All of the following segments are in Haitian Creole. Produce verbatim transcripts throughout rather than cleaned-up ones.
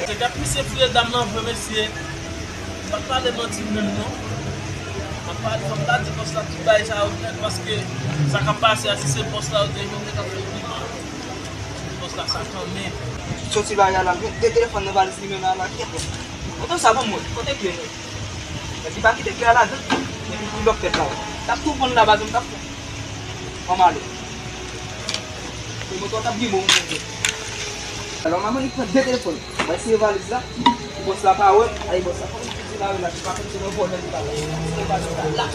Se gad misye fouye dam nan vre, mesye. M pa pale manti menm non. M ap pale, fòk ta di bòs la tout bagay sa yo nèt, paske sa k ap pase a, si se bòs la yo te jwenn, yo t ap fè l pi mal. Bòs la sa kanmenm. Soti la, y al al, de telefòn nan valiz li menm la, la, kèt. Otan sa ban mwen, kote kle yo? Epi pa kite kle a ladan. Epi pou lòk tèt la. T ap tou vann la, baz, m t ap pran. Ann ale. Pou mwen, t ap gen bon, bon. Alò, manman, li pran de telefòn. Mwen sere valiz la. Pou bòs la pa wè. Ay, bòs la, fòk li di la, la, li pa konn se mwen vòlè li pa la. Se valiz la, la.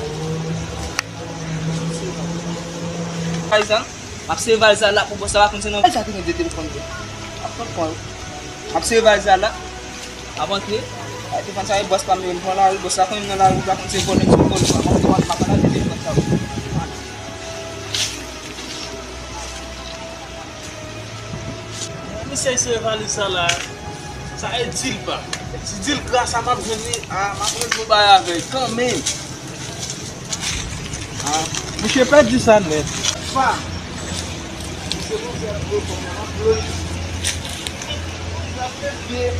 Payizan. M ap sere valiz la la pou bòs la pa konn se nan valiz la te gen de telefòn vre. M ap pran pran yo. M ap sere valiz la la. M ap antre. Ay, telefòn sa yo, bòs pa m yo, m pran lari, bòs la konnen m nan lari, m pa konn se vòlè, se vòlè, m ap antre, m ap antre telefòn sa yo. Misye sere valiz sa la. Sa e di l pa. Si di l gras a m ap jwenn li, a, m ap jwenn yon bagay avè l kanmenm. Ah, misye pèdi sa nèt. Pa. Se pou fè gwo kòman, anplis. Sa fè byen.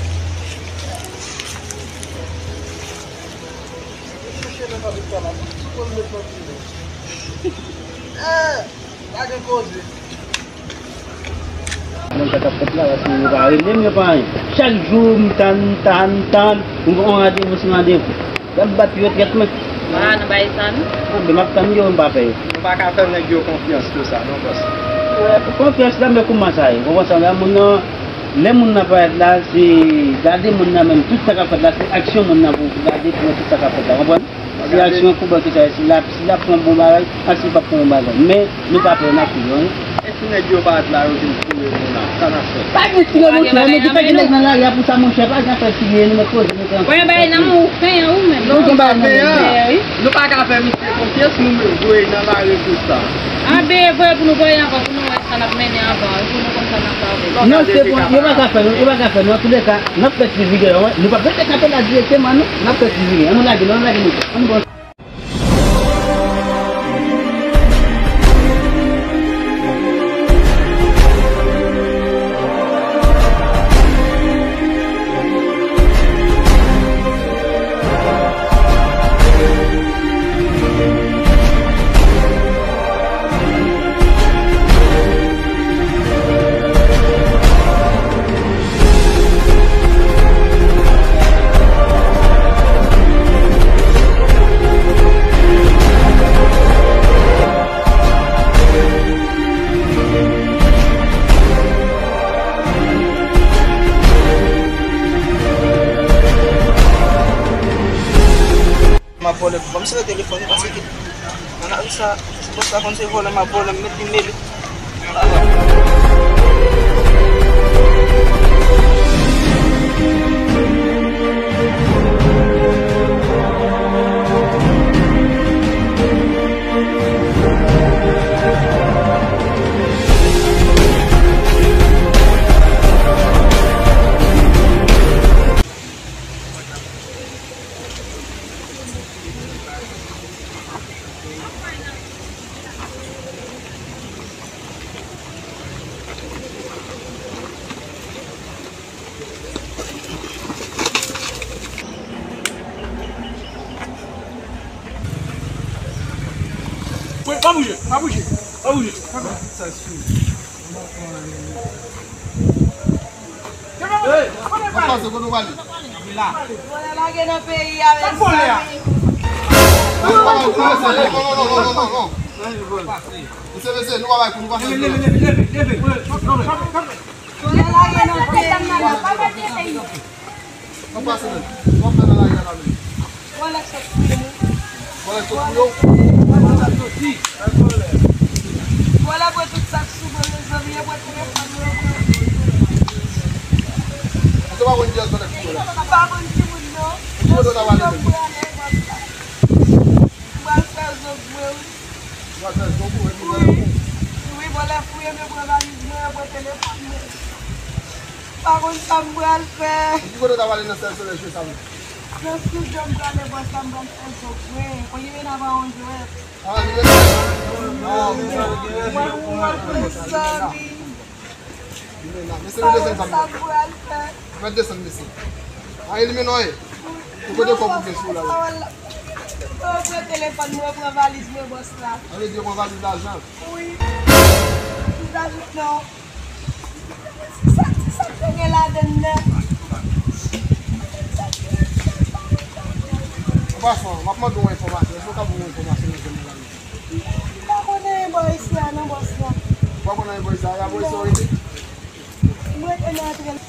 Chèche nan papye sa la. Ki konn met nan pye. Eh, pa gen koze. Mwen sa k ap fèt la, paske yo pa rele m, yo pa anyen. Chak jou, m tann, m tann, m tann, m gon randevou sou randevou. Y ap bat yo trèt mwen. Ah, nou bay sa, non? Anben, m ap tann yo, m pa pè yo. Nou pa ka fè nèg yo konfyans konsa, non, bòs? Wè, konfyans la, men kouman sa ye? Ou konprann sa, la, moun nan, lè moun nan parèt la, se gade moun nan menm, tout sa k ap fèt la, se aksyon moun nan pou gade pou wè tout sa k ap fèt la, konprann? Se aksyon pou wè ki sa, si l ap, si l ap fè yon bon bagay, ak si l p ap fè yon bagay. Men, nou pa pè, n ap suiv yo, wi. E si nèg yo parèt la, yo vin touye moun la, sa n ap fè? Pa gen tire moun, tire moun, ki pa gen nèg nan lari a pou sa, monchè, pa gen afè tire, nou mèt poze nou trankil. Wè, bay nan men ou fen an, ou menm. Non, nou pa fen an. Nou pa ka fè misye konfyans, nou voye nan lari konsa. Anben, voye pou nou voye ankò, pou nou wè sa n ap mennen anvan, pou nou konn sa n ap fè avè l. Non, se bon, yo pa ka fè, yo pa ka fè, nan toulèka, n ap fè ti video, wè. Nou p ap rete kanpe la dirèkteman, non. N ap fè ti video. Ann nou lage, non, ann lage nou. Ann bon. M ap vòlè pou m sere telefòn, paske nan lari sa, bòs la konn se vòlè, m ap vòlè, m met li mele. Wi, pa bouje, pa bouje, pa bouje. Hey! Ann pase, kote w prale? Vòlè lage nan peyi a, mezanmi. Non, non, non, non. Mesye, mesye, nou pa bay kou, nou pase. Leve, leve, leve, leve, leve. Vòlè lage nan peyi a. Ann pase, men. Ann fè nan lari a. Vòlè sot fouye mwen. Vòlè sot fouye w? Vòlè pran tout sa k sou mwen, mezanmi, yo pran telefòn mwen. Èske w pa konn kiyès vòlè k fouye w la? M pa konn ki moun non. Ki kote w ta prale menm? M pral fè zòt mwen, wi. Ou pral fè zòt ou, epi vòlè fouye w? Wi, vòlè fouye m, yo pran valiz mwen, yo pran telefòn mwen. M pa konn sa m pral fè. Ki kote w ta prale nan Sèl Solèy jwe samdi? Nan Studio m prale bòs la, m pral fè zòt mwen. Fò li vin ava yon jwèt. Ah, li vin ava. Mezanmi. Mesye, nou desann sa. Sa m pral fè. Mèt desann, mesye. A elimine w ye. Ou kote kòb ou gen sou la? Yo pran telefòn mwen, yo pran valiz mwen, bòs la. Sa vle di yo pran valiz lajan? Wi. Ti zazout non. Sa, sa k te gen ladann nan? An pasan, m ap mande w yon enfòmasyon. Èske w ka ban m yon enfòmasyon nan zòn nan la? M pa konn anyen bò isi a non, bòs la. Ou pa konn anyen bò isi a? A bò isi a w rete? M rete nan antre. M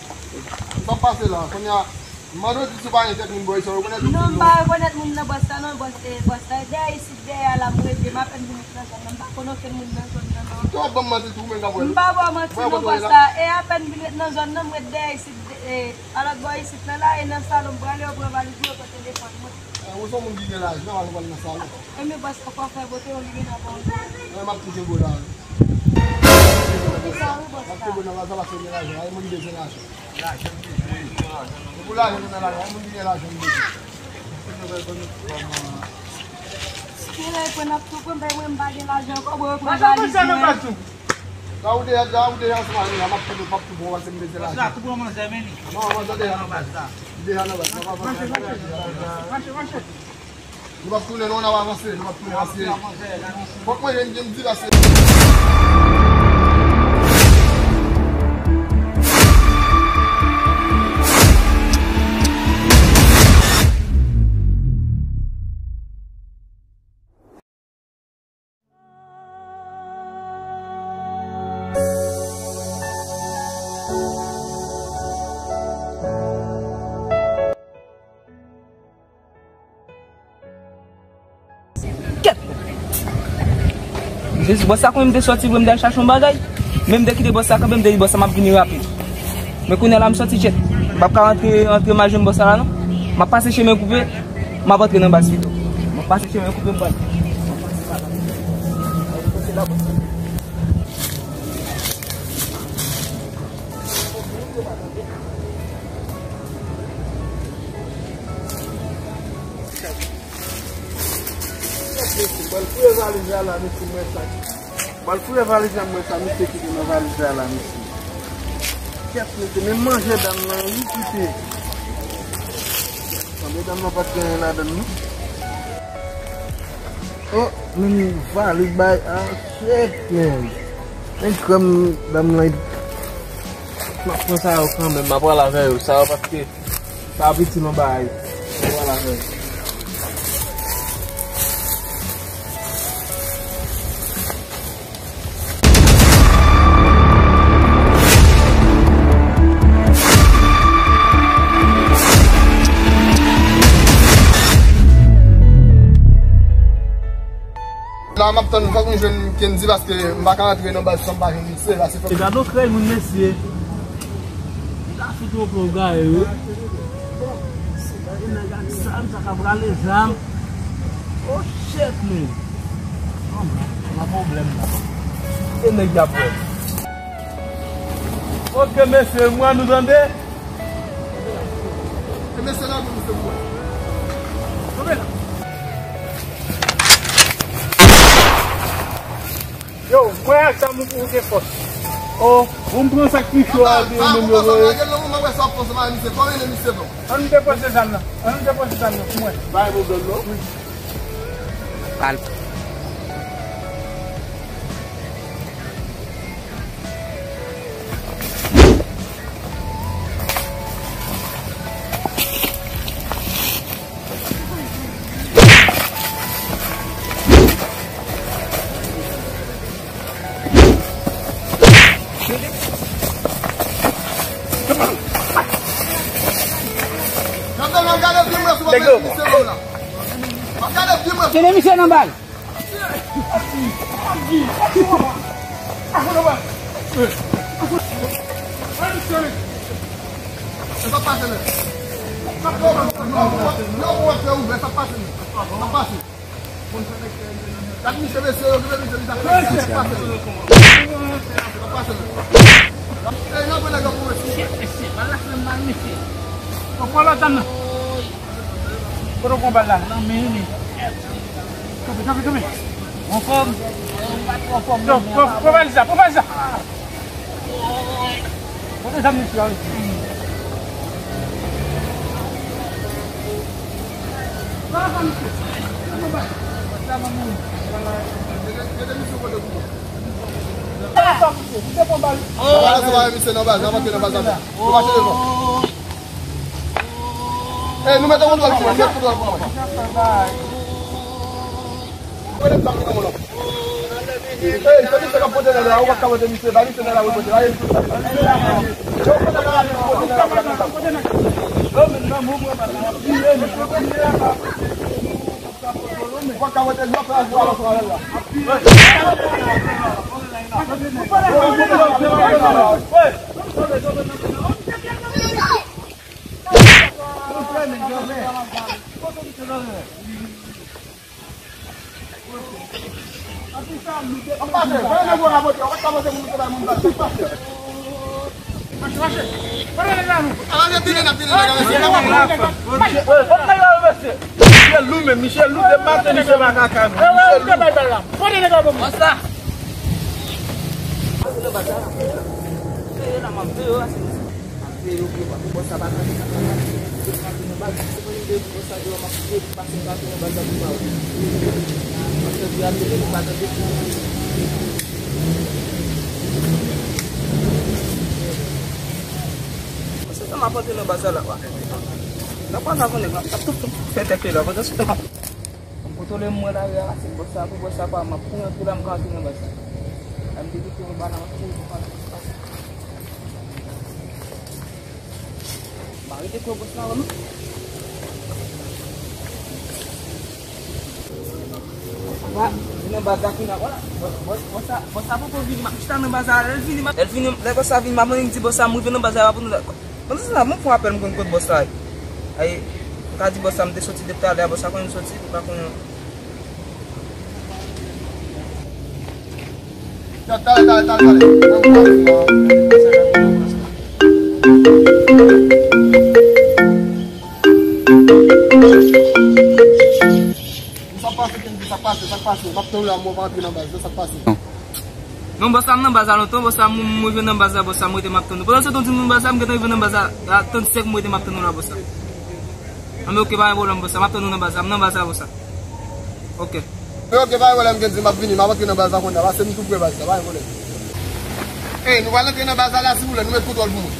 p ap pase la. Kounye a, m mande w di si w pa gen kèk moun bò isi a, w rekonèt moun? Non, m pa rekonèt moun nan bòs la non, bòs, eh, bòs la. Dèyè isit, dèyè a la m rete. M apèn vin ret nan zòn nan. M pa konn okenn moun nan zòn nan non. Ou ap ban m manti tou, ou menm k ap wè l. M pa ba w manti non, bòs la. E apèn vin ret nan zòn nan, m ret dèyè isit, eh, a lòt bò isit la, la, e nan salon m prale, yo pran valiz mwen, yo pran telefòn mwen. Eh, ou se yon moun ki gen lajan, ou pral nan salon. Ebyen bòs la, kòfè bote yo, li vin ava yon jwèt. Mwen, m ap toujou bo la. M ap toujou bo nan lajan, paske m gen lajan. Ay, moun bezwen lajan. Lajan m bezwen. Se pou lajan nou nan lajan, ay, moun ki gen lajan m bezwen. Gen lè pran n ap tou pran, men mwen m pa gen lajan ankò, bò, yo pran valiz mwen. Sa ou deja, sa ou deja ansanm avè m la, m ap tou, m ap tou bon, paske m bezwen lajan. Sa tou pran manzè, men li. Non, manzè deja nan baz. Li deja nan baz. Mache, mache. Mache, mache. Nou p ap tounen non, n ap avanse, nou p ap tounen paske fòk mwen jwenn jen di paske. Kèt! Jezi, bòs la konnen m te sòti vre, m te al chache yon bagay. Men m te kite bòs la kanpe, m te di bòs la m ap vini rapid. Men kounye a la m sòti tchèt. M p ap ka rantre, rantre m al jwenn bòs la la non. M ap pase chemen koupe, m ap antre nan baz pito. M ap pase chemen koupe, m pral. Mesye, m pral fouye valiz la la, mesye, m wè sa. M pral fouye valiz la, m wè sa, mesye, ki gen nan valiz la la, mesye. Kèt, mesye, men manje dam nan, wi, kite. Manje dam nan pa t gen anyen ladann, non. Oh, men valiz bay, ah, shit, man. Men krèm dam nan, m ap pran sa yo kanmenm, m ap pral avè yo, sa yo, paske sa ap itil yon bagay. Vwala, men. La, m ap tann, fòk m jwenn Kendy paske m pa ka antre nan baz san m pa jwenn misye. La, se fòk. E gade yon krèy moun, mesye. Li ta fout yon pon gaye, wi. E nèg ak zam, sa ka prale zam. Oh, shit, man. Oh, man, nan pwoblèm la. E nèg y ap wè. Ok, mesye, mwen, nou tande? E mesye la, pou misye pou wè. Kanpe la. Yo, mwen ak zam ou gen fòs. Oh, bon, m pran sa k pi cho a, epi yo menm yo voye. Lage l nan moman wè sa w ap fè ansanm avè misye. Kòman rele misye non? Ann depoze zam nan. Ann depoze zam nan pou mwen. Bay pou zòn non. Wi. Al. Nèg yo. Tande misye nan bal. Gad misye, mesye, yo, gade misye, li ta fè sa k pase. Sa k pase la. Ey, nan pran nèg yo pou mesye. Mesye, mesye, pa lage nan bal, mesye. Yo pran lòt zam nan. Kote w pran bal la? Nan men li. Kanpe, kanpe, kanpe. Anfòm. Yo, pran, pran valiz la, pran valiz la. Kote zam misye a, mesye? Sa va, sa va, misye nan baz, n ap antre nan baz la. Nou mache devan. Ey, nou mete kontwòl pou mwen, nou mete kontwòl pou mwen. Ey, se misye k ap pote nèg la, ou pa ka pote misye, ba misye nèg la, ou pote, ba misye nèg la, ou pote nèg la. Ou pa ka pote, ou pa ka pote nèg la. Ann pase, voye nèg yo rabote, ou pa ka voye moun ki bay moun bal, ann pase. Mache, mache. Kote nèg la, nou? Ala, vin, vin, vin, vin, vin, vin. Mache. Kote nèg la, mesye? Misye lou, men misye lou, de maten misye pa ka kalme. Misye lou. Kote nèg la, bon? Bòs la. Pase nan baz la. Peye la, m ap peye yo, ase. Peye yo, peye pa. Bòs la pa tande sa. Bòs la di yo, m ap peye, pase nan baz la pou pa wè. Paske di ap peye, li pa tande. Paske sa m ap antre nan baz la, la, wa. Nan pa sa konnen, m ap tou fè tèt li la, pandan se tan. M kontwole m wè lari a, se bòs sa, pou bòs sa pa, m ap kouri antre la, m ka antre nan baz la. M te kite yon bal la, m ap kouri pou m antre. M pa rete kwè bòs la, non. Wa, vin nan baz la kounye a, wala. Bòs, bòs, bòs sa, bòs sa poko vini, m ap chita nan baz la, lè l vini, m ap, lè l vini, lè bòs sa vini, m ap annik di bòs sa, m rive nan baz la, m ap annik. Pandan se tan, m ap fè yon apèl, m konn kot bòs la ye. Ay, m ka di bòs la, m te soti depi talè a, bòs la konnen m soti, li pa konnen. Yo, talè, talè, talè, talè. Sa k pase, Kendy, sa k pase, sa k pase? M ap tann ou la, mwen pa antre nan baz la, sa k pase? Non, bòs la, m nan baz la lontan, bòs la, m, m rive nan baz la, bòs la, m rete, m ap tann ou. Pandan se tan w di m nan baz la, m gentan rive nan baz la, a trannsenk, m rete, m ap tann ou la, bòs la. Anben, oke, pa gen pwoblèm, bòs la, m ap tann ou nan baz la, m nan baz la, bòs la. Oke. Oke, pa gen pwoblèm, Kendy, m ap vini, m ap antre nan baz la kounye a, paske m tou pre baz la, pa gen pwoblèm. Ey, nou pral antre nan baz la, la, siwoule, nou met kontwòl pou mwen.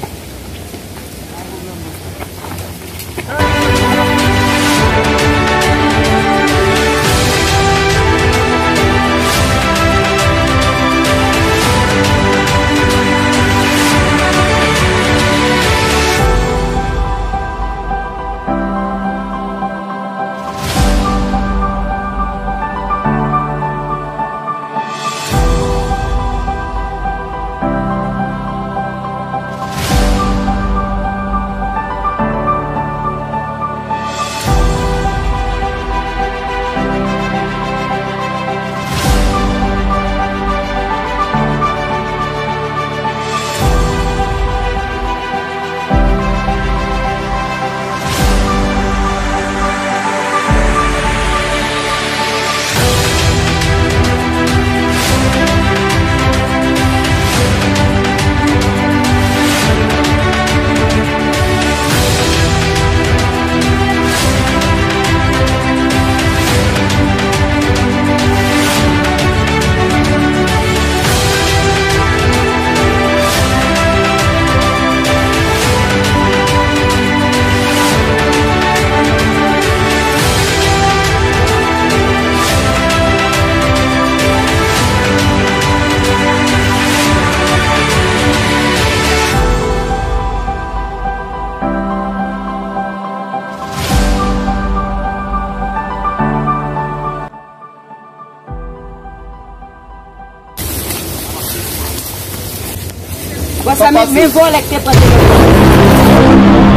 Wè sa, men, men vòlè k te pran telefòn.